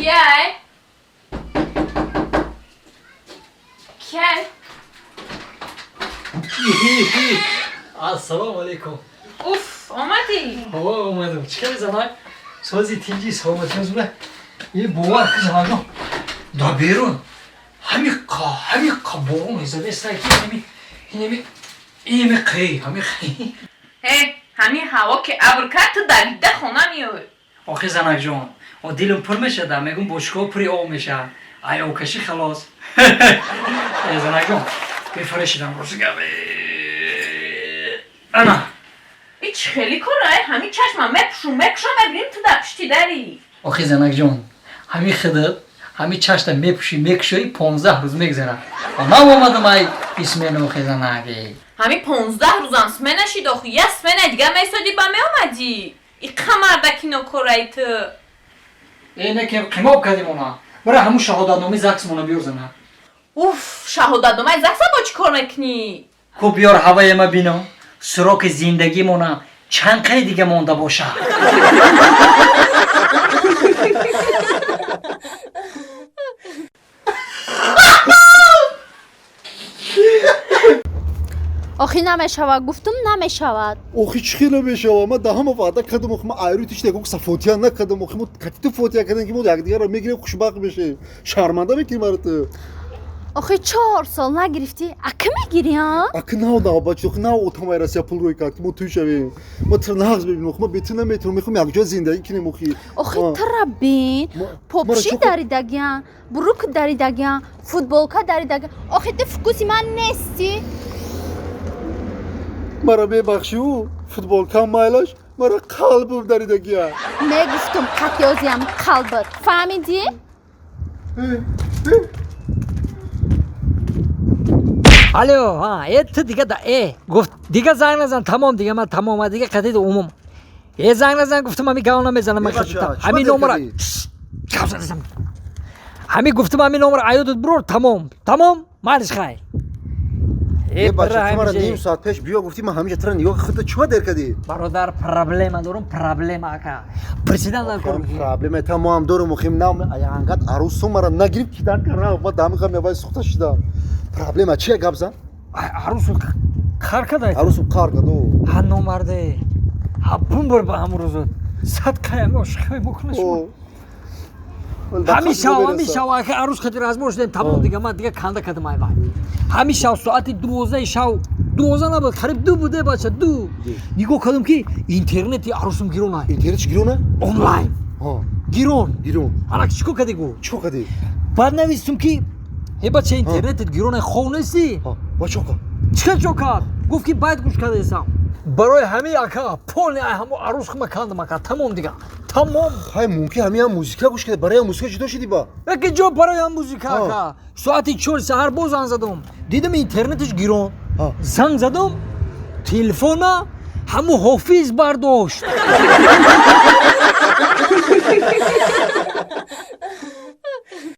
Кияй? Кияй? Ассалому алайкум. Уф, омадӣ? Ҳо, омадам. Чӣ кардӣ, занак? Сози тинҷи, саломатӣ зура. Е, бовар ки, занакҷон, дар берун ҳамиқа ҳамиқа борон мезадеста, ки ҳами инами инами қей ҳами қей. Э, ҳамин ҳаво ки абр кард, ту давида хона меоӣ. Охи, занакҷон, о, дилам пур мешада, мегум бошгоҳ пури об мешавад. Ай, обкашӣ халос. Э, занакҷон, бефаре шидам, рости гап. Ана. И чӣ хели кора? Ҳамин чашмам мепӯшум, мекушам, мебинем, ту дар пушти дарӣ. Охи, занакҷон, ҳамин хидат ҳамин чашта мепӯшӣ, мекушоӣ, 15 рӯз мегзарад. Нав омадам ай смена, охи, занаки. Ҳамин 15 рӯзам смена шид, охи як смена дига месодӣ, ба меомадӣ. Иқа мардаки нокораи ту. Э, не, ки қимоб кардем она. Бара, ҳамун шаҳодатномаи ЗАГСмона биёр, занак. Уф, шаҳодатномаи ЗАГСа бо чӣ кор мекунӣ? Ку, биёр, ҳаваема бино, сроки зиндагимона чанд қай дига монда бошад. Охи, намешавад, гуфтум, намешавад. Охи, чӣ хел намешава? Ман даҳама ваъда кардам. Охи, ман айрӯи тишта ягон сафотия накардам. Охи, мо катиту фотия кардем, ки мо якдигарро мегирем, хушбахт мешем. Шарманда мекунӣ маро ту. Охи, 4 сол нагирифтӣ, ака мегирӣ, а? Ака, нав навбачи. Охи, нав отамай Россия пул рӯй кард, ки мо тӯй шавем. Ма туро нағз бибинем. Охи, ма бе ту наметавонам. Мехоҳем якҷоя зиндагӣ кунем, охи. Охи, тура бин, попши даридагиан, брук даридагиан, футболка даридагиан. Охи, ту вкуси ман нестӣ. Мара мебахшиу, футболкам майлаш, мара қалбам даридагия. Мегуфтум, қатёзиам қалбат, фаҳмидӣ? Алло, ҳа, э, ту дига да, э, гуфт, дига занг назан, тамом, дига ман тамом, дига қадид умум. Э, занг назан, гуфтум, ҳами гав намезанам ман. Ҳами номера ҳами гуфтум, ҳами номера аёдут бирор, тамом, тамом, майлиш, хай. Э, бача, ту мара ним соат пеш биё гуфтӣ, ман ҳамиҷа тура нигоҳ худта чима дер кардӣ? Бародар, проблема дорум, проблема, ака, президент. Проблема та мо ҳам дорум, охим, нам ангат арӯсу мара нагирифт, кидан кардам, ма дамиқа мевай сухта шидам. Проблема чия, гап зан. Арӯсу қар када? Арӯсу қар каду. Ҳа, номарде, ҳа, бумбар ба ҳамун рӯзот сад қаями ошиқаи мокуна шумо. Ҳамин шав, ҳамин шав, ака, арӯс қади разбор шудем, тамом, дига ман дига канда кардам. Ай вай, ҳамин шав соати 12-и шав, 12 набуд, қариб 2 буде, бача, 2, нигоҳ кардам, ки интернети арӯсум гирона. Интернетш гирона? Онлайн гирон. Гирон. Ана, чӣ кор кардӣ, гу? Чӣ кор кардӣ? Баъд навистум, ки е, бача, интернетет гирона, хов нестӣ? Ба чо кард? Чӣ кар, чо кард? Гуфт, ки байд гӯш кардаесам. Барои ҳамин, ака, полный ай ҳамо арӯс хума кандам, ака, тамом, дига тамом. Ҳай, мумкин ҳамин ҳам музика гӯш карда, барои ҳам музика ҷудо шудӣ ба. Яке ҷо барои ҳам музика, ака, соати 4 саҳар боз занг задам, дидам, интернеташ гирон. Занг задам, телефона ҳаму ҳофиз бардошт.